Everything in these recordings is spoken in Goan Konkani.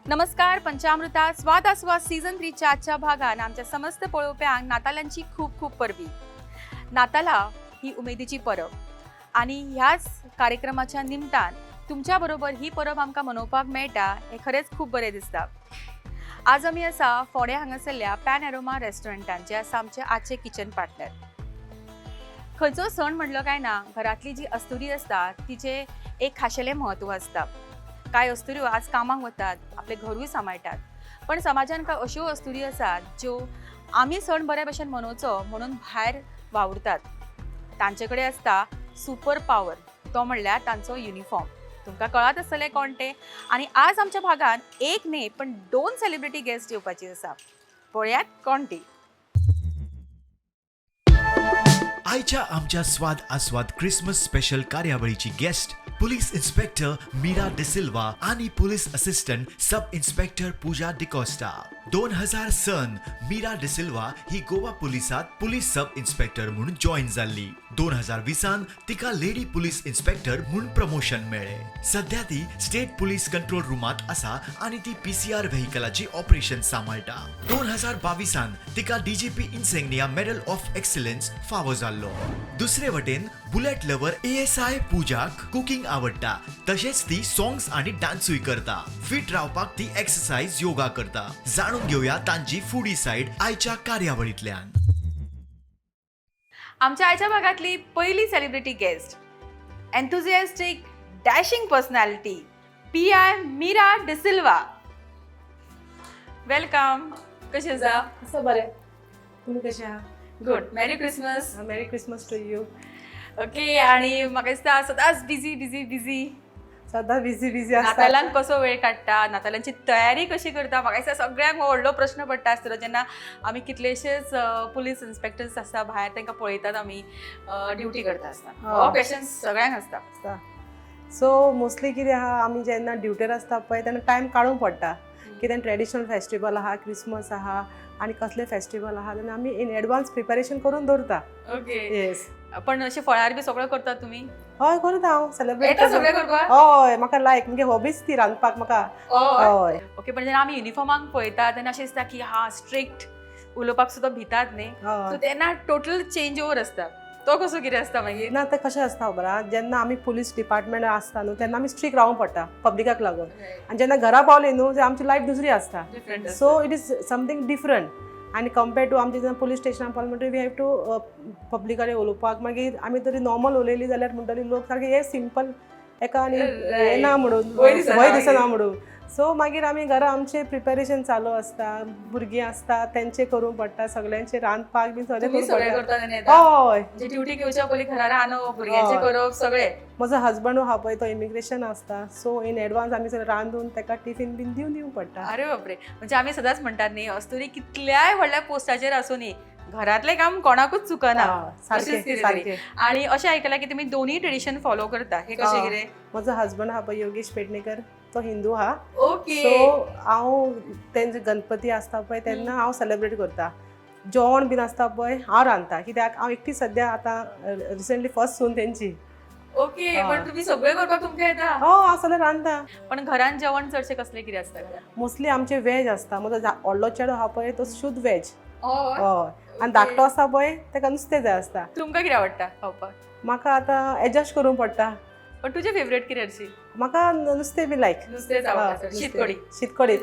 नमस्कार. पंचामृता स्वाद आस्वाद सीझन 3च्या आजच्या भागान आमच्या समस्त पळोवप्यांक नातालांची खूब खूब परबी. नाताला ही उमेदीची परब आनी ह्याच कार्यक्रमाच्या निमतान तुमच्या बरोबर ही परब आमकां मनोवपाक मेळटा हें खरेंच खूब बरें दिसता. आज आमी आसा फोंडें हांगासरल्या पॅन एरोमा रेस्टॉरंटान, जे आसा आमचे आजचे किचन पार्टनर. खंयचो सण म्हणलो काय ना, घरांतली जी अस्तुरी आसता तिचें एक खाशेलें म्हत्व आसता. कांय अस्तुऱ्यो आज कामाक वतात, आपलें घरूय सांबाळटात, पण समाजान कांय अश्यो अस्तुरी आसात ज्यो आमी सण बऱ्या भशेन मनोवचो म्हणून भायर वावुरतात. तांचे कडेन आसता सुपर पावर, तो म्हणल्यार तांचो युनिफॉर्म. तुमकां कळत आसतलें कोण ते. आनी आज आमच्या भागान एक न्ही पण दोन सेलिब्रिटी गेस्ट येवपाची आसा. पळयात कोण ती. आयच्या आमच्या स्वाद आस्वाद क्रिसमस स्पेशल कार्यावळीची guest police inspector Meera D'Silva आणि police assistant sub inspector Pooja D'Costa. 2000 सन मीरा डिसिल्वा ही गोवा पुलिसात पुलीस सब इन्स्पेक्टर म्हणून जॉईन जाल्ली. 2020 तिका लेडी पुलीस इन्स्पेक्टर म्हूण प्रमोशन मेळ्ळें. सध्या ती स्टेट पुलीस कंट्रोल रुमात आसा आणि ती पीसीआर व्हेकलाची ऑपरेशन सांबाळटा. 2022 तिका DGP insignia medal of excellence फावो जाल्लो. दुसरे वटेन बुलेट लवर एएसआय पूजाक कुकिंग आवडटा, तशेंच ती सॉंग्स आणि डान्सूय करता. फिट रावपाक ती एक्सरसाइज, योगा करता. जाणून घेऊया तांची फुडी साइड आयच्या कार्यावळींतल्यान. आमच्या आयच्या भागातली पहिली celebrity guest, enthusiastic, dashing personality, PI Meera D'Silva. Welcome. कशी आसा? असं बरें, तुमी कशें आहा? Good. Merry Christmas. Merry Christmas to you. Okay, आणि म्हाका दिसता सदांच बिझी बिझी बिझी. सदां बिझी बिझी आसता. नातालांक कसो वेळ काडटा, नातालांची तयारी कशी करता? म्हाका दिसता सगळ्यांक हो व्हडलो प्रश्न पडटा आसतलो, जेन्ना आमी कितलेशेच पुलीस इन्स्पेक्टर्स आसता भायर, तांकां पळयतात आमी ड्युटी करता आसतना. हो क्वेश्चन सगळ्यांक आसता. आसता. सो मोस्टली कितें आहा, आमी जेन्ना ड्युटेर आसता पळय तेन्ना टायम काडूंक पडटा. कितें ट्रेडिशनल फेस्टिवल आहा, क्रिसमस आहा आनी कसले फेस्टिवल आहा तेन्ना आमी इन एडवान्स प्रिपेरेशन करून दवरता. येस. पण अशें फळार बी सगळें करतात तुमी? हय, करता हांव सेलिब्रेट. येता सगळें करपाक? हय, म्हाका लायक, मुगे हॉबीज ती रांदपाक म्हाका. हय. ओके, पण जेन्ना आमी युनिफॉर्माक पळयता तेन्ना अशें दिसता की हा, स्ट्रिक्ट, उलोवपाक सुद्दां भितात न्ही. सो तेन्ना टोटल चेंज ओवर आसता, तो कसो कितें आसता मागीर? ना, तें कशें आसता खबर आहा, जेन्ना आमी पुलीस डिपार्टमेंट आसता न्हू तेन्ना आमी स्ट्रीक रावंक पडटा पब्लिकाक लागून आनी जेन्ना घरा पावली न्हू जाल्यार आमची लायफ दुसरी आसता. Different. So it is something different आनी कंपेर्ड टू आमचे जेन्ना पुलीस स्टेशनान पावले म्हणटकीर we have to पब्लिका कडेन उलोवपाक. मागीर आमी तरी नॉर्मल उलयली जाल्यार म्हणटली लोक सारके हे सिंपल एका आनी हें ना म्हणून, भंय दिसना. भंय दिसना म्हणून. सो मागीर आमी घरा आमचें प्रिपेरेशन चालू आसता, भुरगीं आसता, तेंचें करूंक पडटा, सगळ्यांचें रांदपाक बी सगळें तुमी करूंक सगळें पडटा. करता तेन्ना येता? हय. म्हणजे ड्युटी घेवच्या पयलीं घरा रांदप, भुरग्यांचें करप, सगळें? म्हजो हजबंड आहा पळय तो इमिग्रेशन आसता, सो इन एडवान्स आमी सगळें रांदून ताका टिफीन बीन दिवन दिवंक पडटा. अरे बापरे! म्हणजे आमी सदांच म्हणटात न्ही, अस्तुरी कितल्याय व्हडल्या पोस्टाचेर आसूनी घरातलें काम कोणाकूच चुकना. हय, तशेंच सारकें. कितें तरी. सारकें. आणि अशें आयकलां की तुमी दोन्ही ट्रेडिशन फॉलो करता, हे कशें कितें? म्हजो हजबंड आहा पळय योगेश पेडणेकर, तो हिंदू आहा. सो हांव तेंचे गणपती आसता पळय तेन्ना हांव सेलिब्रेट करता. जेवण बीन आसता पळय हांव रांदता, कित्याक हांव एकटी सद्या आतां रिसंटली फर्स्ट सून तेंची. पण तुमी सगळें करपाक तुमकां येता? हय, हांव सगळें रांदता. पण घरान जेवण चडशें कसलें कितें आसता घरान? मोस्टली आमचें वेज आसता. म्हजो व्हडलो चेडो आहा पळय तो शुद्ध वेज. हय, आनी धाकटो आसा पळय ताका नुस्तें जाय आसता. तुमकां कितें आवडटा खावपाक? म्हाका आतां एडजस्ट करूंक पडटा. पण तुजें फेवरेट कितें हरशी? म्हाका नुस्तें बी लायक. नुस्तेंच आवडटा? शीतकडी? शीतकडी.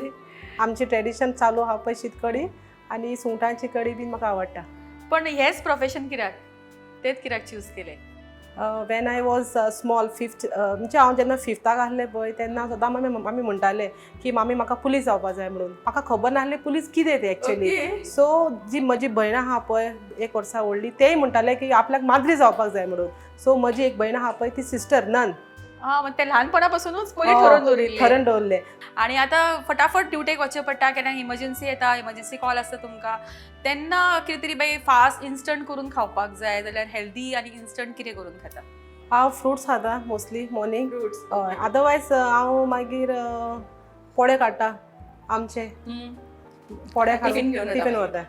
आमचें ट्रेडिशन चालू आहा पळय शीतकडी आनी सुंगटांची कडी बीन म्हाका आवडटा. पण हेच प्रोफेशन कित्याक, तेच कित्याक चूज केलें? When I was small, fifth, म्हणजे हांव जेन्ना फिफ्ताक आसलें पळय तेन्ना सदां मामी मामी म्हणटालें की मामी म्हाका पुलीस जावपा जाय म्हणून. म्हाका खबर नासलें पुलीस कितें तें एक्चुली. सो जी म्हजी भयण आहा पळय, एक वर्सा व्हडली, तेय म्हणटालें की आपल्याक माद्री जावपाक जाय म्हणून. सो म्हजी एक भयण आहा पळय ती सिस्टर नन. हा, मग ते लहानपणापासूनच पयलीं ठरोवन दवरिल्लें. ठरोवन दवरलें. आणि आता फटाफट ड्युटेक वचचें पडटा, केन्ना इमर्जन्सी येता, इमर्जन्सी कॉल आसता तुमकां, तेन्ना कितें तरी बाई फास्ट इन्स्टंट करून खावपाक जाय जाल्यार हेल्दी आनी इन्स्टंट कितें करून खाता? हांव फ्रुट्स खाता मोस्टली मॉर्निंग. फ्रुट्स. हय, अदरवायज हांव मागीर पोडे काडटा आमचे, पोडे टिफिन घेवन वता टिफिन मागीर. वता.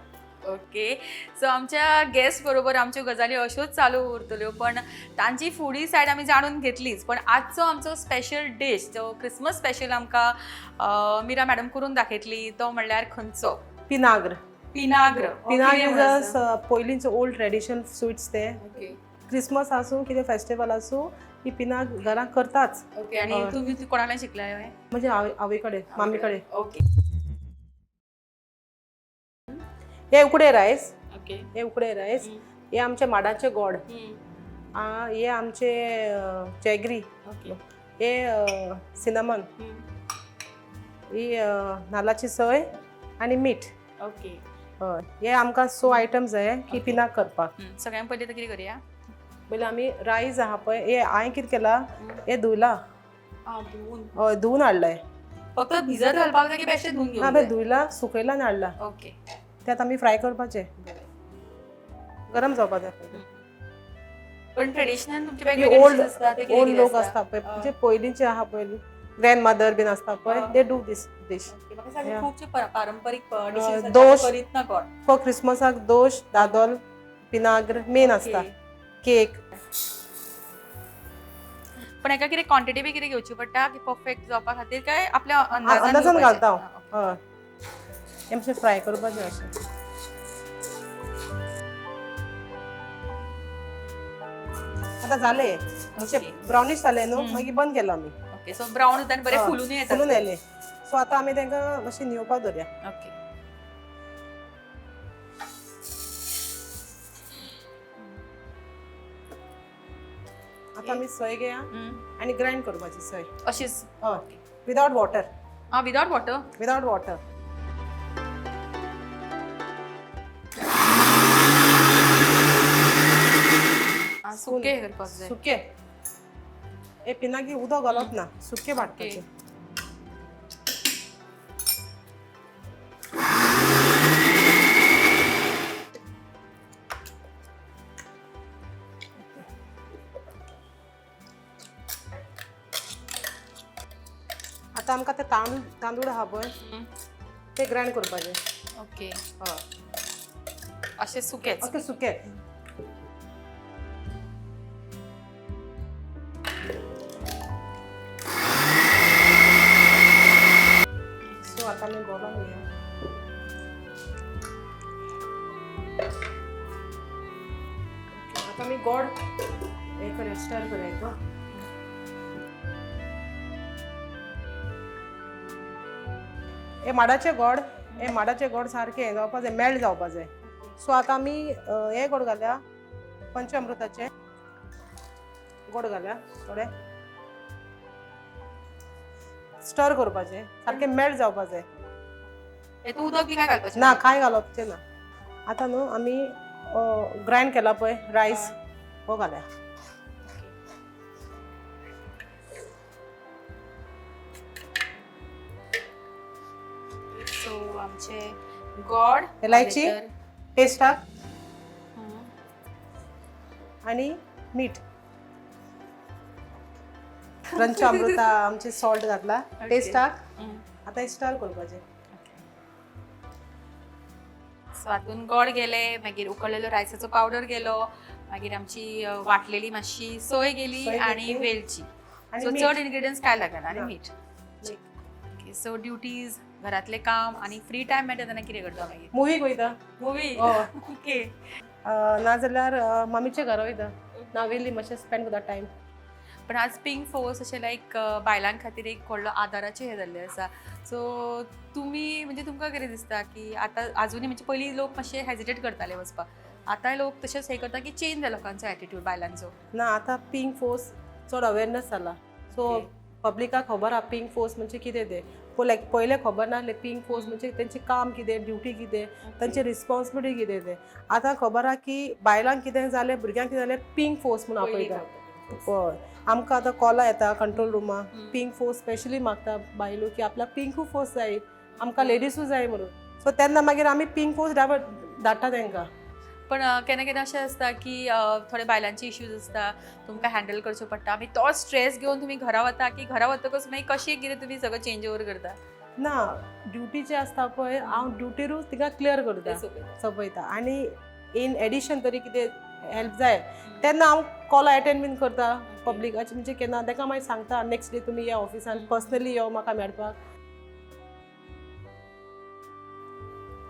ओके, सो आमच्या गेस्ट बरोबर आमच्यो गजाली अश्योच चालू उरतल्यो, पण तांची फुडी सायड आमी जाणून घेतलीच. पण आजचो आमचो स्पेशल डीश जो क्रिसमस स्पेशल आमकां मीरा मॅडम करून दाखयतली तो म्हणल्यार खंयचो? पिनाग्र. पिनाग्र. पिनाग्र is a पयलींचो ओल्ड ट्रेडिशन स्वीट्स ते. ओके. क्रिसमस आसूं, कितें फेस्टिवल आसूं, ही पिनाग्र घरांत करताच. ओके, आणि हय. तुम्ही कोणाला शिकलाय हे? म्हणजे आवय कडेन, मामी कडेन. ओके. हे उकडे रायस. ओके. हे उकडे रायस, हे आमचे माडाचे गोड, हे आमचे जॅगरी, ओके. हे सिनामन, ही नाल्लाची सोय आनी मीठ. ओके. हय, हे आमकां सो आयटम जाय की पिनाक करपाक. सगळ्यात पयलीं तर कितें करूया? पयलीं आमी रायस आहा पळय, हे हांवें कितें केलां, हे धुयला. धुवून? हय, धुवून हाडलें. फक्त भिजत घालपाक जाय की बेश्टे धुवून ना. घेवंक पळय जाय? धुयला, सुकयला आनी हाडला. ओके. त्यात आमी फ्राय करपाचे, गरम जावपा जाय पयलीं. पण ट्रेडिशनल तुमचे ही वेगवेगळे ओल्ड dishes आसता ते कितें ओल्ड कितें लोक आसता? आसता पळय, म्हणजे पयलींचे आहा, पयलीं ग्रँड मदर बीन आसता पळय, they do this dish. Okay, म्हाका सांग, Yeah. खुबचे पारंपरीक डिशेस दोश. करीत ना कोण. फॉर क्रिसमसाक दोश, दादोल, पिनाग्र मेन आसता, केक. पण एका कितें क्वॉन्टिटी बी कितें घेवची पडटा की परफेक्ट जावपा खातीर, काय आपल्या अंदाजान अंदाजान घेवपाचें? घालता हा, हांव. हय, हें मातशें फ्राय करपाचें अशें. आतां जालें मातशें ब्रावनीश जालें न्हू, मागीर बंद केलो आमी. ओके, सो ब्रावन जाता आनी बरें हय, फुलून येता. फुलून येयलें, सो आतां आमी तांकां मातशें न्हिवपाक दवरया. ओके. आतां आमी सोय घेया आनी ग्रायंड करपाची सोय. अशीच? हय, विदावट वॉटर. आं, विदावट वॉटर? Without water. सुके करपाक जाय. सुके हे पिनाकी उदक घालप ना, सुके वाटपाचे. आतां आमकां ते तांदूळ तांदूळ आहा पळय, ते ग्रायंड करपाचे. ओके. हय. अशे सुकेच? ओके, सुके. सो आतां आमी बोलान घेया. आतां आमी गोड हें करया, स्टर करया हितून. हे माडाचे गोड, हे माडाचे गोड सारकें हें जावपा जाय, मेल्ट जावपा जाय. सो आतां आमी हे गोड घाल्या, पंचामृताचे गोड घाल्या थोडे, स्टर करपाचें, सारकें मेल्ट जावपा जाय. हेतून उदक बी काय घालपाचें? ना, कांय घालपाचें ना. आतां न्हू आमी ग्रायंड केला पळय रायस, हो घाल्या. सो आमचे गोड इलायची. आले तर- टेस्टाक आनी मीठ, पंचामृता आमचे सॉल्ट घातला टेस्टाक. आतां हे स्टर करपाचें. सो हातून गोड गेले, मागीर उकडलेलो रायसाचो पावडर गेलो, मागीर आमची वाटलेली मातशी सोय गेली सोय आणि घेतली. वेलची. आनी सो मीठ. चड इन्ग्रेडियंट्स काय लागना आणि ना. मीठ. ओके, सो ड्युटीज, घरातले काम आणि फ्री टायम मेळटा तेन्ना कितें करता मागीर? मुवीक वयता. मुवी? हय. ओके. नाजाल्यार मम्मीच्या घरा वयता, नावेली मातशें स्पेंड करता टायम. पण आज पिंक फोर्स अशें लायक बायलां खातीर एक व्हडलो आदाराचें हें जाल्लें आसा. सो तुमी म्हणजे तुमकां कितें दिसता की आतां आजुनूय, म्हणजे पयलीं लोक मातशे हेजिटेट करताले वचपाक, आतांय लोक तशेंच हें करता की चेंज जाला लोकांचो एटिट्यूड बायलांचो? ना, आतां पिंक फोर्स चड अवेरनेस जाला, सो पब्लिकाक खबर आहा पिंक फोर्स म्हणजे कितें तें. लायक पयलें खबर नासलें पिंक फोर्स म्हणजे तेंचें काम कितें, ड्युटी कितें, तेंची रिस्पॉन्सिबिलिटी कितें तें. आतां खबर आहा की बायलांक कितें जालें, भुरग्यांक कितें जालें, पिंक फोर्स म्हूण आपयता. हय, आमकां आतां कॉलां येता कंट्रोल रुमाक, पिंक फोर्स स्पेशली मागता बायलो की आपल्याक पिंकू फोर्स जाय, आमकां लेडिसूय जाय म्हणून. सो तेन्ना मागीर आमी पिंक फोर्स धाडटा तांकां. पण केन्ना केन्ना अशें आसता की थोडे बायलांचे इश्यूज आसता, तुमकां हँडल करचो पडटा, मागीर तो स्ट्रेस घेवन तुमी घरा वता की घरा वतकच मागीर कशें कितें तुमी सगळें चेंज ओवर करता? ना, ड्युटी जे आसता पळय, हांव ड्युटीरूच तिका क्लियर करता, सोंपयता. आनी इन एडिशन तरी कितें हेल्प जाय तेन्ना हांव कॉल एटेंड बीन करता पब्लिकाचे. म्हणजे केन्ना ताका मागीर सांगता, नेक्स्ट डे तुमी या ऑफिसान, पर्सनली यो म्हाका मेळपाक.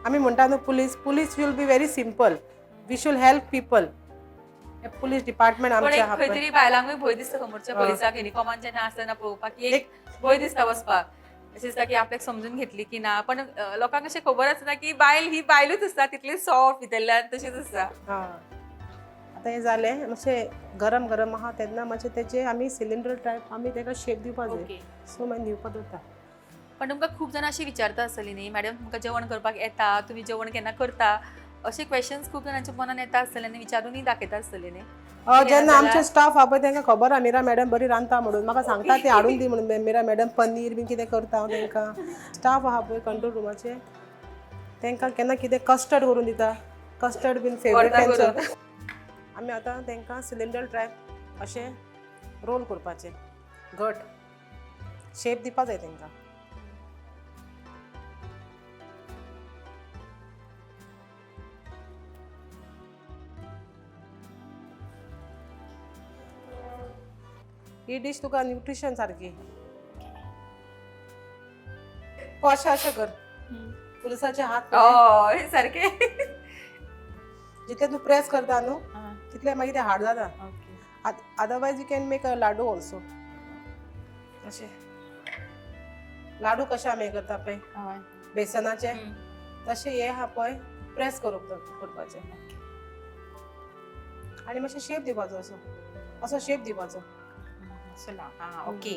आमी म्हणटा न्हू, police will be very simple, we should help people. Police department पण आमचें एक आहा खंय पळय. तरी बायलांकूय भंय दिसता समोरच्या पोलिसाक युनिफॉर्मान जेन्ना आसतना पळोवपाक की एक भंय दिसता वचपाक. अशें दिसता की आपल्याक समजून घेतली की ना. पण लोकांक अशें खबर आसना की बायल ही बायलूच आसता, तितली सॉफ्ट भितरल्यान तशीच आसता. हां, आतां हें जालें. मातशें गरम गरम आहा तेन्ना मातशें तेजे आमी सिलिंडर टायप आमी ताका शेप दिवपा जाय. सो मागीर दिवपा दवरता. पण तुमकां खूब जाणां अशीं विचारता आसतली न्ही, मॅडम तुमकां जेवण करपाक येता, तुमी जेवण केन्ना करता, अशे क्वेश्चन्स खूब जाणांच्या मनान येता आसतले आनी विचारूनय दाखयता आसतले न्ही? जेन्ना आमचे स्टाफ आहा पळय तांकां खबर आहा मीरा मॅडम बरी रांदता म्हणून. म्हाका सांगता ती हाडून दी म्हणून, मीरा मॅडम पनीर बीन कितें करता हांव तांकां. स्टाफ आहा पळय कंट्रोल रुमाचे, तांकां केन्ना कितें कस्टर्ड करून दिता, कस्टर्ड बीन फेवरेट करता. तेंचो. आमी आतां तांकां सिलिंडर टायप अशें रोल करपाचें, घट शेप दिवपा जाय तांकां. ही डीश तुका न्यूट्रिशन सारकी. हो, अशें अशें कर, पुलिसाचे हात हय, सारके. जितले तूं प्रेस करता न्हू तितले मागीर ते हार्ड जाता. Otherwise you can make a laddu also. अशें लाडू कशे आमी करता पळय बेसनाचे, तशें हे आहा पळय प्रेस करूंक करपाचें आनी मातशें शेप दिवपाचो, असो असो शेप दिवपाचो. Okay okay,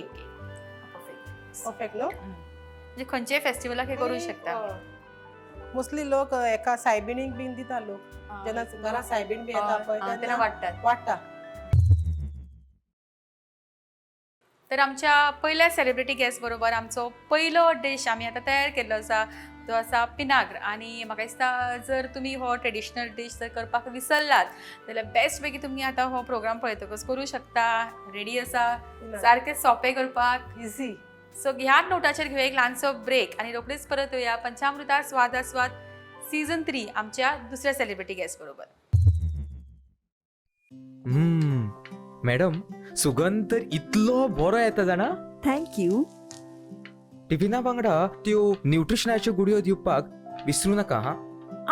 perfect. परफेक्ट न्हू? म्हणजे खंयच्याय फेस्टिवलाक हे करूंक शकता. मोस्टली लोक एका सायबिणीक बीन दिता लोक, जेन्ना घरा सायबीण बी येता पळय तेन्ना तेन्ना वाडटात. वाडटा. तर आमच्या पयल्या सेलिब्रिटी गेस्ट बरोबर आमचो पयलो डीश आमी आतां तयार केल्लो आसा, तो आसा पिनाग्र. आनी म्हाका दिसता जर तुमी हो ट्रेडिशनल डीश जर करपाक विसरलात जाल्यार बेस्ट पैकी तुमी आतां हो प्रोग्राम पळयतकच करूं शकता. रेडी आसा, सारकें सोंपें करपाक. इझी. सो ह्या नोटाचेर घेवया एक ल्हानसो ब्रेक आनी रोखडीच परत येवया पंचामृता स्वाद आस्वाद सीझन 3 आमच्या दुसऱ्या सेलिब्रिटी गेस्ट बरोबर. मॅडम, सुगंध तर इतलो बरो येता जाणा. Thank you. टिफिना वांगडा त्यो न्यूट्रिशनाच्यो गुळयो दिवपाक विसरू नाका हा.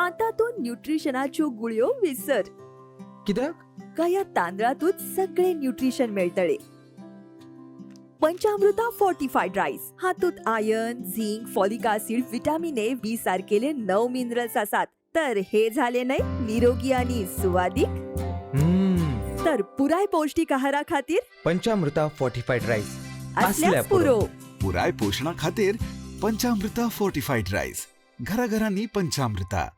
आता तूं न्यूट्रिशनाच्यो गुळयो विसर. कित्याक? का तांदळातूच सगळे न्यूट्रिशन मेळटले. पंचामृता फोर्टिफाईड राईस हातूत iron, zinc, folic acid, vitamin A, B सारकेले 9 मिनरल्स आसात. तर हे झाले नाही निरोगी आणि सुवादीक. तर पुराय पौष्टिक आहारा खातीर पंचामृता फोर्टिफाईड राईस असल्याच पुरो. पुराय पोशणा खातीर पंचामृता फोर्टिफाईड राईस. घराघरांनी Panchamrita.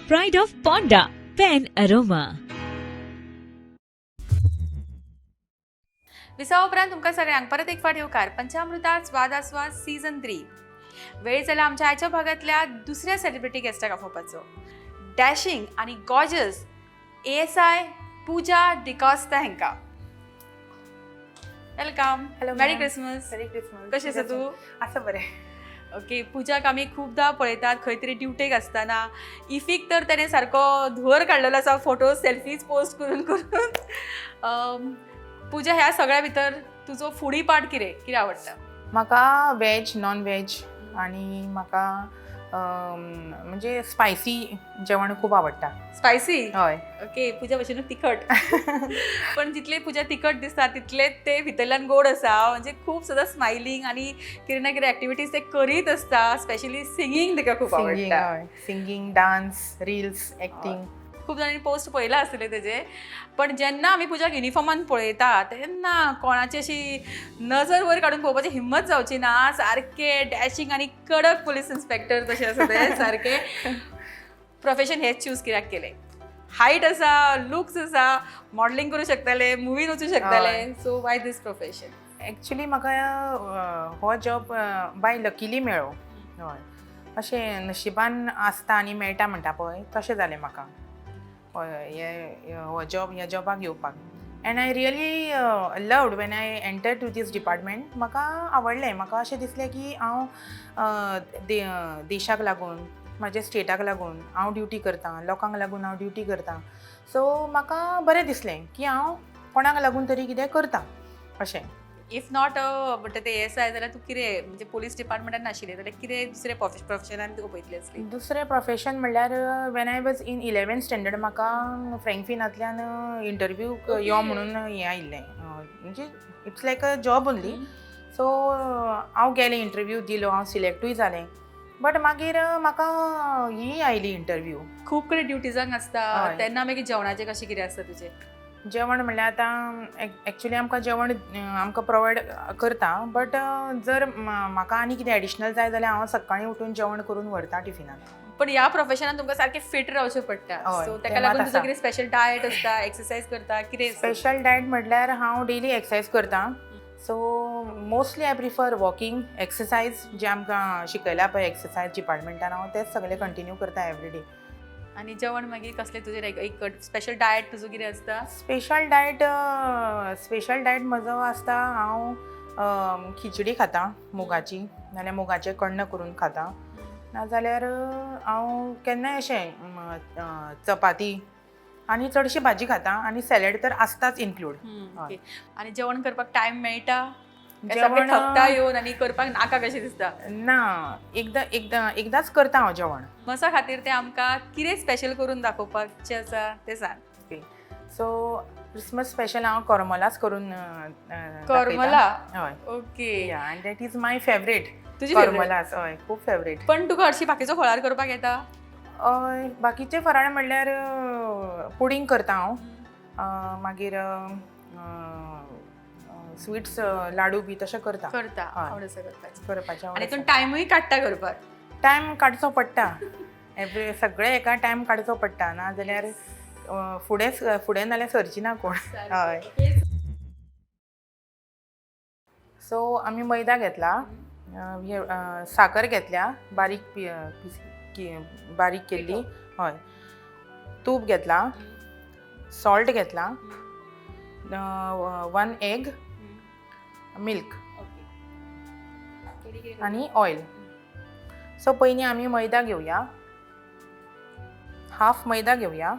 Pride of Ponda, Pen Aroma. विसावा उपरांत तुमकां सगळ्यांक परत एक फावट येवकार पंचामृता स्वाद आस्वाद सीझन 3. वेळ जाला आमच्या आयच्या भागांतल्या दुसऱ्या सेलिब्रिटी गेस्टाक आफोवपाचो, डॅशिंग आनी गॉर्जस ASI Pooja D'Costa हांकां. Welcome. Hello. Merry Christmas. Merry Christmas. कशें आसा तूं? आसा बरें. ओके, पुजाक आमी खुबदां पळयतात खंय तरी ड्युटेक आसतना. इफीक तर तेणें सारको धुंवर काडलेलो आसा फोटो सेल्फीज पोस्ट करून करून. पुजा, ह्या सगळ्या भितर तुजो फुडी पार्ट कितें कितें आवडटा? म्हाका वेज, नॉन वेज आनी म्हाका म्हणजे स्पायसी जेवण खूब आवडटा. स्पायसी? हय. ओके, पुजा भशेन तिखट. पण जितले पुजा तिखट दिसता तितलेच ते भितरल्यान गोड आसा. म्हणजे खूब सदां स्मायलींग आनी कितें ना कितें एक्टिविटीज ते करीत आसता. स्पेशली सिंगींग ताका खूब सिंगींग. आवडटा. हय, सिंगींग, डान्स, रिल्स, एक्टींग. खूब जाणांनी पोस्ट पळयला आसतले तेजे. पण जेन्ना आमी पुजाक युनिफॉर्मान पळयता तेन्ना कोणाची अशी नजर वयर काडून पळोवपाची हिम्मत जावची ना. सारके डॅशिंग आनी कडक पुलीस इन्स्पेक्टर तशें आसा ते सारके. प्रोफेशन हेच चूज कित्याक केलें? हायट आसा, लुक्स आसा, मॉडलिंग करूं शकताले, मुवीन वचूं शकताले, so why this profession? Actually म्हाका हो जॉब बाय लकीली मेळ्ळो. हय, अशें नशिबान आसता आनी मेळटा म्हणटा पळय, तशें जालें म्हाका. हय, हे हो जॉब, ह्या जॉबाक येवपाक. And I really loved when I enter to this department. म्हाका आवडलें. म्हाका अशें दिसलें की हांव देशाक लागून, म्हाज्या स्टेटाक लागून हांव ड्युटी करतां, लोकांक लागून हांव ड्युटी करतां. सो म्हाका बरें दिसलें की हांव कोणाक लागून तरी कितें करतां अशें. If not म्हणटा ते एस I जाल्यार तूं कितें, म्हणजे पोलीस डिपार्टमेंटान नाशिल्लें जाल्यार कितें दुसरें प्रोफेशनान तुका पळयतली आसली? दुसरें प्रोफेशन म्हणल्यार when I was in 11th standard म्हाका फ्रँकफिनांतल्यान इंटरव्यूक यो म्हणून हें आयिल्लें. म्हणजे it's like a job only. So हांव गेलें, इंटरव्यू दिलो, हांव सिलेक्टूय जालें. बट मागीर म्हाका ही आयली इंटरव्यू. खूब कडेन ड्युटीजांक आसता तेन्ना मागीर जेवणाचें कशें कितें आसता तुजें? जेवण म्हणल्यार आतां एक्चुली आमकां जेवण आमकां प्रोवायड करता, बट जर म्हाका आनी कितें एडिशनल जाय जाल्यार हांव सकाळीं उठून जेवण करून व्हरता टिफिनान. पण ह्या प्रोफेशनान तुमकां सारकें फिट रावचें पडटा. हय, सो तें ताका मात लागून तुजो आसा. कितें स्पेशल डायट आसता, एक्सरसायज करता, कितें आसता? स्पेशल डायट म्हटल्यार हांव डेली एक्सरसायज करता. So mostly I prefer walking, exercise. जे आमकां शिकयला पळय एक्सरसायज डिपार्टमेंटान, हांव तेच सगळें कंटिन्यू करता एवरी डे. आनी जेवण मागीर कसलें तुजें, एक स्पेशल डायट तुजो कितें आसता? स्पेशल डायट म्हजो आसता, हांव खिचडी खाता मुगाची, नाल्यार मुगाचें कण्ण करून खाता, नाजाल्यार हांव केन्नाय अशें चपाती आनी चडशी भाजी खाता आनी सॅलड तर आसताच इन्क्लूड. ओके, आनी जेवण करपाक टायम मेळटा काय सारकें जेवण थकता येवन आनी करपाक नाका कशें दिसता? ना, एकदां एकदां एकदांच करता हांव जेवण. मसा खातीर तें आमकां कितें स्पेशल करून दाखोवपाचें आसा तें सांग. सो क्रिसमस स्पेशल हांव करमलाच करून दाखयता. करमला? हय. And that is my favourite. तुजी favorite? करमलाच, हय, खूब फेवरेट. पण तुका हरशीं बाकीचो फळार करपाक येता? हय, बाकीचे फराळ म्हणल्यार पुडींग करता हांव, मागीर स्वीट्स, लाडू बी तशें करता. करता? हय. आवड आसा करपाची. करपाचें. आनी हितून टायमूय काडटा करपाक? टायम काडचो पडटा. एवरी सगळें एका टायम काडचो पडटा, ना जाल्यार फुडें फुडें नाल्यार सरची ना कोण. हय, सो आमी मैदा घेतला, हे साकर घेतल्या बारीक बारीक केल्ली, हय, तूप घेतला, सॉल्ट घेतला, वन एग, मिल्क आनी ऑयल. सो पयलीं आमी मैदा घेवया, हाफ मैदा घेवया,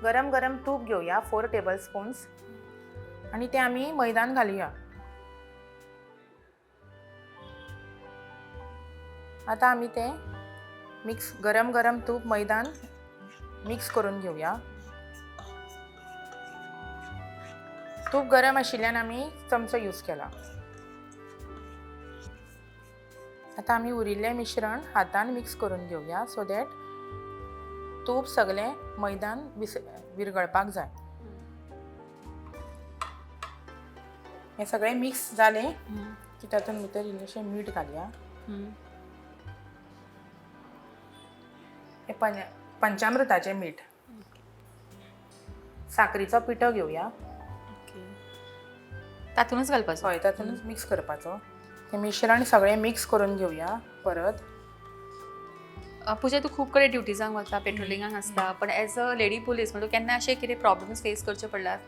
गरम गरम तूप घेवया, 4 टेबल स्पून्स, आनी ते आमी मैदान घालुया. आतां आमी तें मिक्स, गरम गरम तूप मैदान मिक्स करून घेवया. तूप गरम आशिल्ल्यान आमी चमचो यूज केला. आतां आमी उरिल्लें मिश्रण हातान मिक्स करून घेवया, सो that तूप सगळें मैदान विरगळपाक जाय. हें सगळें मिक्स जालें की तातूंत भितर इल्लेशें मीठ घालया. हें पंचामृताचें मीठ. साकरीचो पिठो घेवया. तातूनच घालपाचो? हय, तातूंतच मिक्स करपाचो. हें मिश्रण सगळें मिक्स करून घेवया परत. पुजा, तूं खूब कडेन ड्युटीजांक वता, पेट्रोलिंगाक आसता, पण एज अ लेडी पुलीस म्हणून केन्ना अशें कितें प्रॉब्लम्स फेस करचे पडल्यात?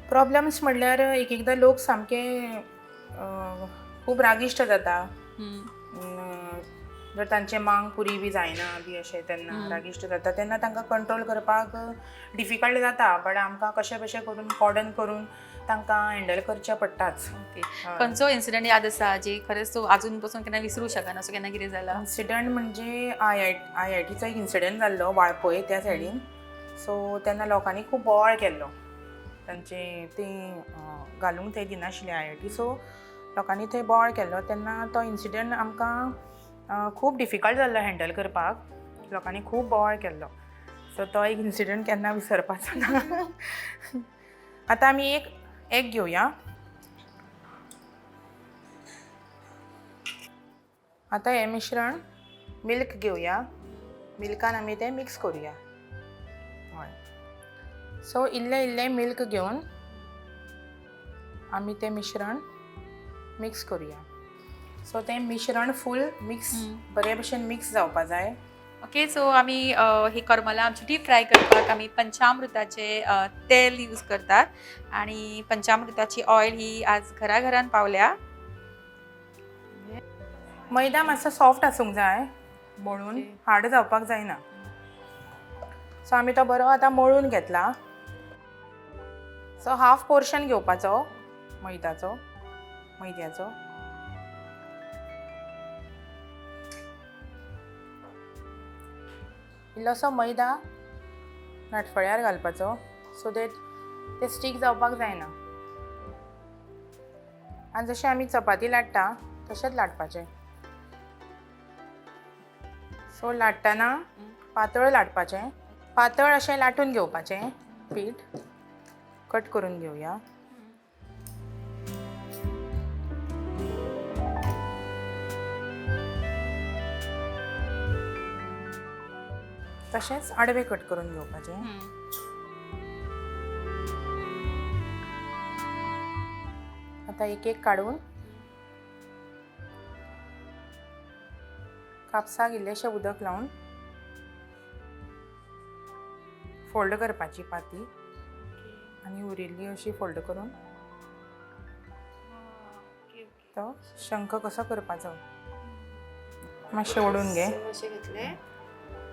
प्रॉब्लम्स म्हणल्यार एक एकदां लोक सामके खूब रागिश्ट जाता. जर तांचे मांग पुरी बी जायना बी अशें तेन्ना रागिश्ट जाता. तेन्ना तांकां कंट्रोल करपाक डिफिकल्ट जाता, बट आमकां कशें कशें करून कॉर्डन करून तांकां हँडल करचें पडटाच. हय. खंयचो इन्सिडंट याद आसा जी खरेंच तूं अजून पसून केन्ना विसरूं शकना, असो केन्ना कितें जाला? इन्सिडंट म्हणजे आय आय टीचो एक इन्सिडंट जाल्लो वाळपय त्या सायडीन. सो तेन्ना लोकांनी खूब बोवाळ केल्लो. तांचे ती घालूंक थंय दिनाशिल्ले आयआयटी, सो लोकांनी थंय बोवाळ केल्लो. तेन्ना तो इन्सिडंट आमकां खूब डिफिकल्ट जाल्लो हँडल करपाक. लोकांनी खूब बोवाळ केल्लो, सो तो एक इन्सिडंट केन्ना विसरपाचो ना. आतां आमी एक एग घेवया. आतां हें मिश्रण मिल्क घेवया, मिल्कान आमी तें मिक्स करुया. हय, सो इल्लें इल्लें मिल्क घेवन आमी तें मिश्रण मिक्स करुया. सो तें मिश्रण फूल मिक्स बरे भशेन मिक्स जावपा जाय. ओके, सो आमी ही करमलां आमची डीप फ्राय करपाक आमी पंचामृताचे तेल यूज करतात आणि पंचामृताची ऑयल ही आज घराघरान पावल्या. मैदा मातसो सॉफ्ट आसूंक जाय म्हणून हार्ड जावपाक जायना. सो आमी तो बरो आतां मळून घेतला. सो हाफ पोर्शन घेवपाचो मैद्याचो मैद्याचो. इल्लोसो मैदा नाटफळ्यार घालपाचो सो that ते स्टीक जावपाक जायना. आनी जशें आमी चपाती लाट्टा तशेंच लाटपाचें. सो लाट्टना पातळ लाटपाचें, पातळ अशें लाटून घेवपाचें. पीठ कट करून घेवया. तशेंच आडवे कट करून घेवपाचें. आतां एक एक काडून कापसाक इल्लेशें उदक लावन फोल्ड करपाची पाती आनी उरिल्ली अशी फोल्ड करून तो शंख कसो करपाचो मातशें ओडून घे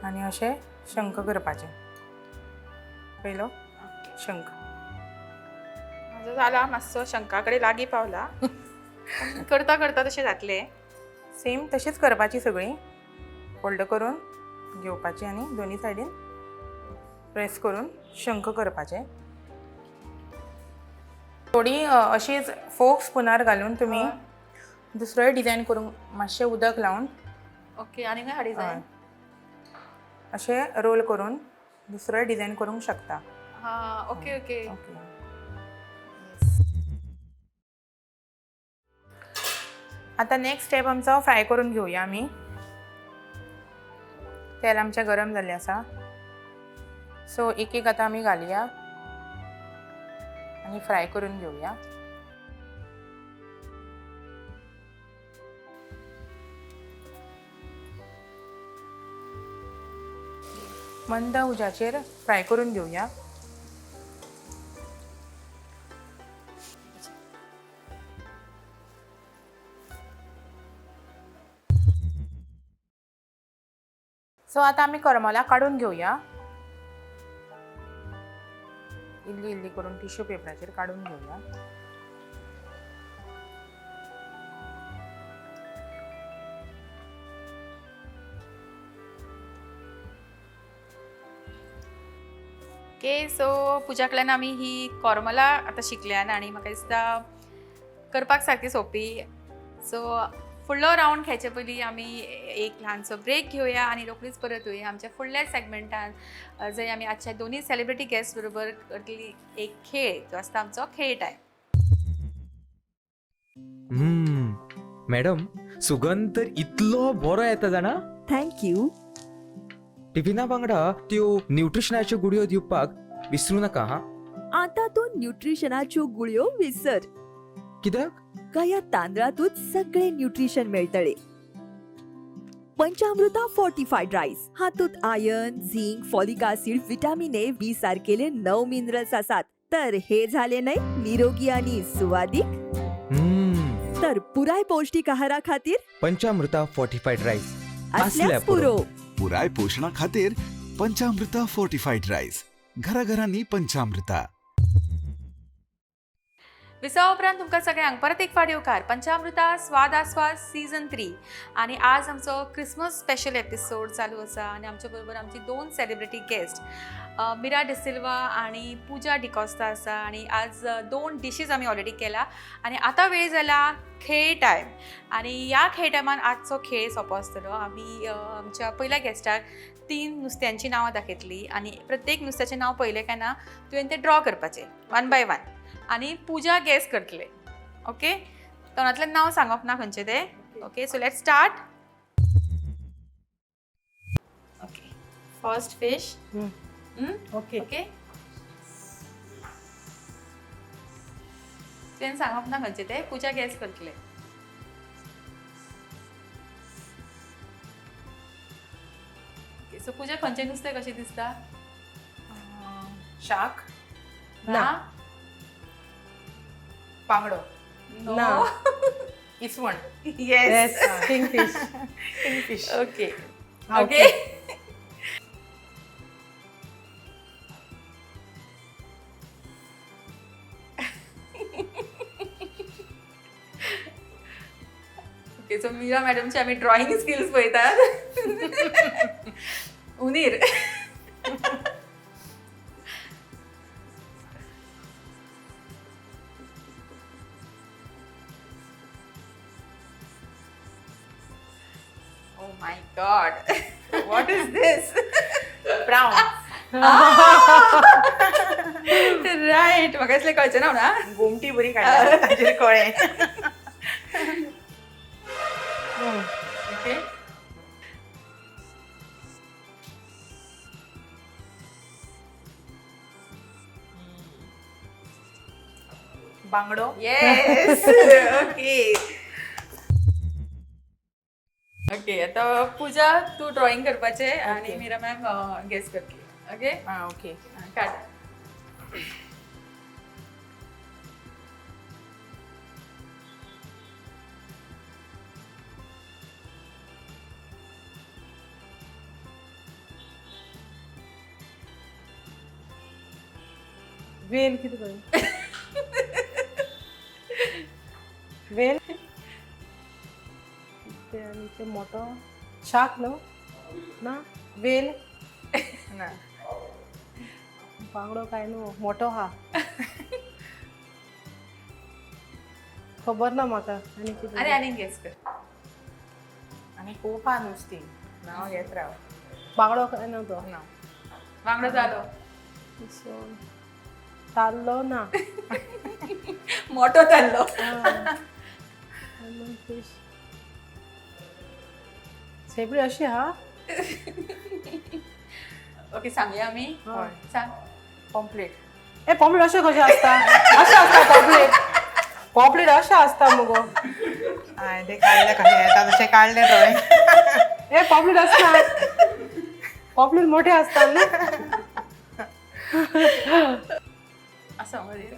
आनी अशें शंख करपाचें. पयलो शंख म्हजो जाला, मातसो शंका कडेन लागीं पावला. करता करता तशें जातलें. सेम तशीच करपाची, सगळीं फोल्ड करून घेवपाची आनी दोनी सायडीन प्रेस करून शंख करपाचे. थोडी अशीच फोक स्पुनार घालून तुमी दुसरोय डिजायन करूंक मातशें उदक लावन. ओके, आनी खंय हाडी जाय? अशें रोल करून दुसरोय डिजायन करूंक शकता. हां, ओके ओके. ओके, आतां नेक्स्ट स्टेप आमचो फ्राय करून घेवया आमी. तेल आमचें गरम जाल्लें आसा. सो एक एक आतां आमी घालया आनी फ्राय करून घेवया. मंद उज्याचेर फ्राय करून घेवया. सो आतां आमी करमलां काडून घेवया. इल्ली इल्ली करून टिश्यू पेपराचेर काडून घेवया. ओके, सो पुजा कडल्यान आमी ही कोरमलां आतां शिकल्यान आनी म्हाका दिसता करपाक सारकी सोंपी. सो फुडलो रावंड खेळचे पयलीं आमी एक ल्हानसो ब्रेक घेवया आनी रोखडीच परत येवया आमच्या फुडल्या सेगमेंटान, जंय आमी आजच्या दोनूय सेलिब्रिटी गेस्ट बरोबर करतली एक खेळ जो आसता आमचो खेळ टायम. मॅडम, सुगंध तर इतलो बरो येता जाणा. Thank you. टिफिना वांगडा त्यो न्यूट्रिशनाच्यो गुळयो दिवपाक विसरू नाका हा. आतां तूं न्यूट्रिशनाच्यो गुळयो विसर. कित्याक? ह्या तांदळातूच सगळे न्यूट्रिशन मेळटले. पंचामृता फोर्टिफायड राईस हातूंत iron, zinc, folic acid, vitamin A, B सारकेले 9 मिनरल्स आसात. तर हे झाले न्हय निरोगी आणि सुवादीक. तर पुराय पौष्टिक आहारा खातीर पंचामृता फोर्टिफायड राईस असल्याच पुरो. पुराय पोशणा खातीर पंचामृता फोर्टिफायड राईस, घराघरांनी पंचामृता. विसवा उपरांत तुमकां सगळ्यांक परत एक फावट येवकार पंचामृता स्वाद आस्वाद सीझन 3. आनी आज आमचो क्रिसमस स्पेशल एपिसोड चालू आसा आनी आमच्या बरोबर आमची दोन सेलिब्रिटी गेस्ट मिरा डिसिल्वा आनी पुजा डिकॉस्ता आसा. आनी आज दोन डिशीज आमी ऑलरेडी केला आनी आतां वेळ जाला खेळ टायम. आनी ह्या खेळ टायमान आजचो खेळ सोंपो आसतलो. आमी आमच्या पयल्या गेस्टाक 3 नुस्त्यांची नांवां दाखयतली आनी प्रत्येक नुस्त्याचें नांव पळयलें काय ना तुवें तें ड्रॉ करपाचें वन बाय वन आनी पुजा गॅस करतले. ओके, तोंडांतल्यान नांव सांगप ना खंयचें तें. Okay, so let start. First fish. Okay. Okay, तुवें सांगप ना खंयचे ते, पुजा गॅस करतले. सो पुजा, खंयचें नुस्तें कशें दिसता? शार्क. ना. बांगडो. ना. इसवण. Yes. King fish. Fish. Okay okay okay. So Meera मॅडमची आमी ड्रॉइंग स्किल्स पळयतात. उंदीर. Oh my God, what is this? Prawn. Right, म्हाका इसलें कळचें ना म्हणा. गोमटी बरी काडल्या ताचेर कळ्ळें. ओके. बांगडो. येस. ओके ओके, आता पूजा तू ड्रॉइंग करपाचें आणि मीरा मॅम गेस करतली. ओके. आं, ओके. काड. वेल कितें करूं? वेल ते आनी ते मोठो शार्क न्हू ना, वेल. ना. बांगडो काय न्हू, मोठो हा, खबर ना म्हाका आनी कितें. आनी आनीक गेस कर. आनी खूब आहा नुस्तीं, नांव घेत राव. बांगडो काय न्हू तो. ना. बांगडो जालो. सो ताल्लो ना. मोठो जाल्लो. फिश शेपडी अशी हा. ओके, सांगया आमी? हय. सांग. पॉम्पलेट. ए, पॉम्पलेट अशें कशें आसता? अशें आसता पॉम्पलेट? पॉम्पलेट अशें आसता मुगो. हांवें तें काडलें, कशें येता तशें काडलें तुवें. ए, पॉम्पलेट आसता, पॉम्पलेट मोठे आसता न्हू. आसा मरे,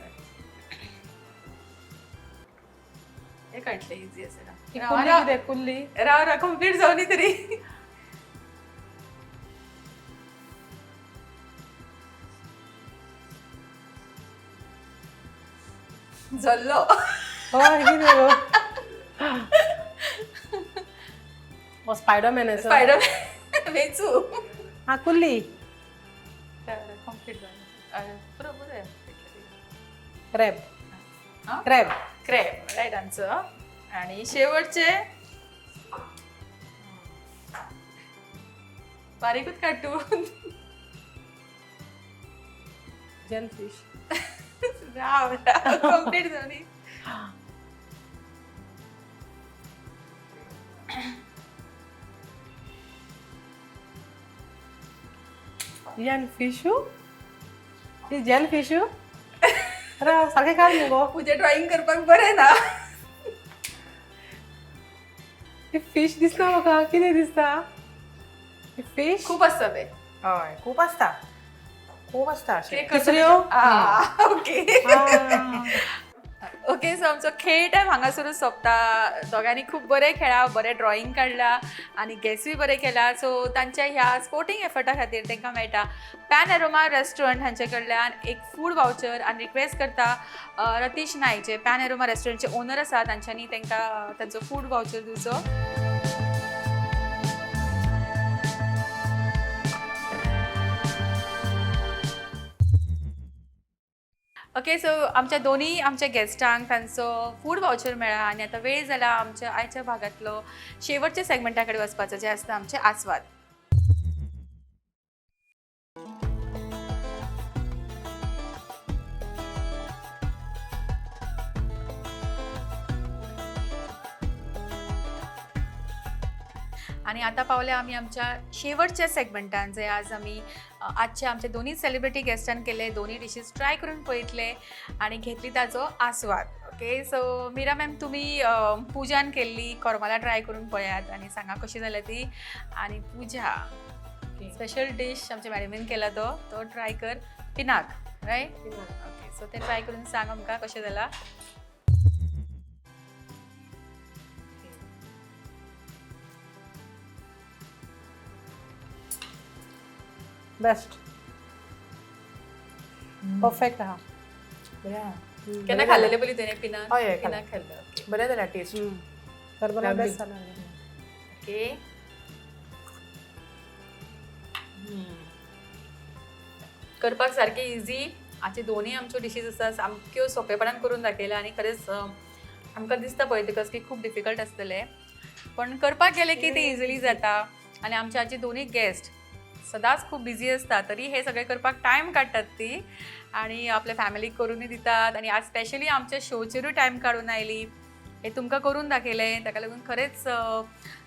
हे कळटलें, इजी आसा. कुल्ली कितें कुल्ली? राव राव, कंप्लीट जावनी तरी. जल्लो. हय, कितें गो? हो, स्पायडरमॅन आसा. स्पायडर वेचू. हा, कुल्ली. कंप्लीट जावनी, पुरो पुरो. क्रॅब. हा? क्रॅब. Crab, right answer. आणि शेवटचे, बारीकूच काडटून. Jellyfish. राव राव, कंप्लीट जावनी. जेल फिशू, ही जेल फिशू. राव, सारकें काड मुगो. तुजें ड्रॉइंग करपाक बरें ना. ती फिश दिसना म्हाका, कितें दिसता ती फिश? खूप आसता ते. हय, खूब आसता, खूब आसता अशें. तिसऱ्यो. ओके ओके, सो आमचो खेळ टायम हांगासरूच सोंपता. दोगांनी खूब बरें खेळा, बरें ड्रॉइंग काडला आनी गॅसूय बरें केला. सो तांच्या ह्या स्पोर्टींग एफर्टा खातीर तांकां मेळटा पॅन एरोमा रेस्टॉरंट हांचे कडल्यान एक फूड वावचर आनी रिक्वेस्ट करता रतीश नायक जे पॅन एरोमा रेस्टॉरंटचे ओनर आसा तांच्यांनी तांकां तांचो फूड वावचर दिवचो. ओके, सो आमच्या दोन्ही आमच्या गेस्टांक तांचो फूड वावचर मेळ्ळा आनी आतां वेळ जाला आमच्या आयच्या भागांतलो शेवटच्या सेगमेंटा कडेन वचपाचो, जें आसता आमचें आस्वाद. आनी आतां पावल्या आमी आमच्या शेवटच्या सेगमेंटान, जे आज आमी आजचे आमचे दोनूय सेलिब्रिटी गेस्टान केले दोनूय डिशीज ट्राय करून पळयतले आनी घेतली ताचो आस्वाद. ओके, सो मीरा मॅम, तुमी पुजान केल्ली कोरमाला ट्राय करून पळयात आनी सांगा कशी जाल्या ती. आनी पुजा, स्पेशल डीश आमच्या मॅडमीन केला तो तो ट्राय कर, पिनाक, रायट? ओके, सो ते ट्राय करून सांग आमकां कशें जाला. बेस्ट, परफेक्ट आहा. बरें. केन्ना खाल्लेले पयलीं तुवें पिनाक? हय, हय. पिनाक खाल्लें, ओके. बरें जाल्या टेस्ट. Karbala Lovely. Best जाला. ओके, करपाक सारकें इजी. आजचे दोनूय आमच्यो डिशीज आसा सामक्यो सोंपेपणान करून दाखयल्या आनी खरेंच आमकां दिसता पळयतकच की खूब डिफिकल्ट आसतलें, पण करपाक गेलें की ते इजिली जाता. आनी आमचे आजचे दोनूय गेस्ट सदांच खूब बिजी आसता, तरी हे सगळें करपाक टायम काडटात ती आनी आपल्या फॅमिलीक करूनय दितात. आनी आज स्पेशली आमच्या शोचेरूय टायम काडून आयली, हे तुमकां करून दाखयलें, ताका लागून खरेंच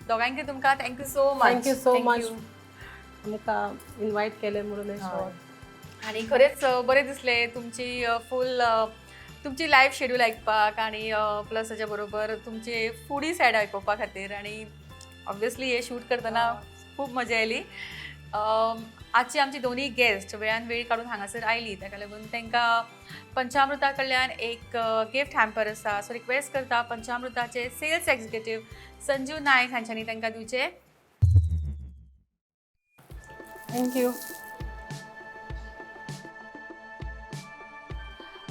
दोगांयकय तुमकां thank you so much. Thank you so much आमकां इनवायट केलें म्हणून हे शोर. आणि खरेंच बरें दिसलें तुमची फूल तुमची लायफ शेड्यूल आयकपाक आनी प्लस ताच्या बरोबर तुमचे फुडी सायड आयकुपा खातीर. आनी ऑब्वियसली हे शूट करतना खूब मजा आयली. आजची आमची दोनूय गेस्ट वेळान वेळ काडून हांगासर आयली, ताका लागून तांकां पंचामृता कडल्यान एक गिफ्ट हॅम्पर आसा. सो रिक्वेस्ट करता पंचामृताचे सेल्स एक्झिक्युटीव संजीव नायक हांच्यांनी तांकां दिवचे. Thank you.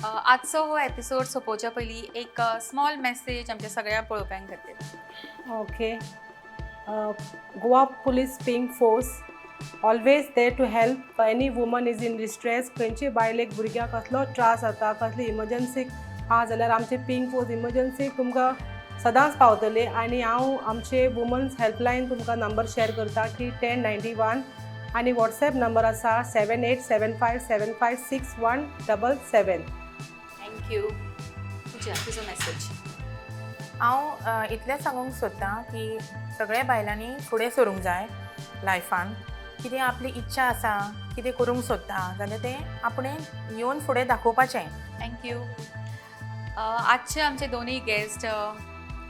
आजचो हो एपिसोड सोंपोवच्या पयलीं एक स्मॉल मॅसेज आमच्या सगळ्या पळोवप्यां खातीर. Okay, Goa police pink force always there to help any woman is in distress. खंयची बायलेक भुरग्याक कसलो त्रास जाता, कसली इमर्जन्सी आहा जाल्यार आमचे पिंक फोर्स इमर्जन्सी तुमकां सदांच पावतले. आनी हांव आमचे वुमन्स हेल्पलायन तुमकां नंबर शेअर करता की 1091 आनी वॉट्सॅप नंबर आसा 7875756177. Thank you. पूजा, तुजो मॅसेज. हांव इतलेंच सांगूंक सोदतां की सगळ्या बायलांनी फुडें सरूंक जाय लायफान. कितें आपली इच्छा आसा, कितें करूंक सोदता जाल्यार तें आपणें येवन फुडें दाखोवपाचें. Thank you. आजचे आमचे दोनूय गेस्ट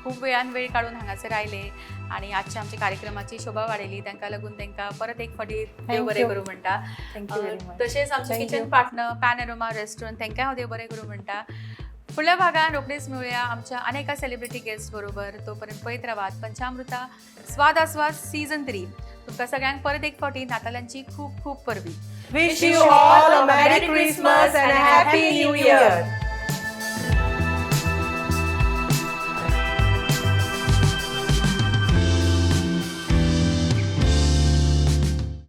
खूब वेळान वेळ काडून हांगासर आयले आनी आजच्या आमच्या कार्यक्रमाची शोभा वाडयली, तांकां लागून तांकां परत एक फावटी देव बरें you. करूं म्हणटा. Thank you very much. तशेंच आमचे Thank kitchen you. Partner Panorama restaurant तांकां हांव देव बरें करूं म्हणटा. फुडल्या भागान रोखडीच मेळुया आमच्या अनेक सेलिब्रिटी गेस्ट बरोबर. तोपर्यंत पळयत रावात पंचामृता स्वाद आस्वाद सीझन 3. तुमकां सगळ्यांक परत एक फावटी नातालांची खूब खूब परबी. Wish you all a Merry Christmas and a Happy New Year.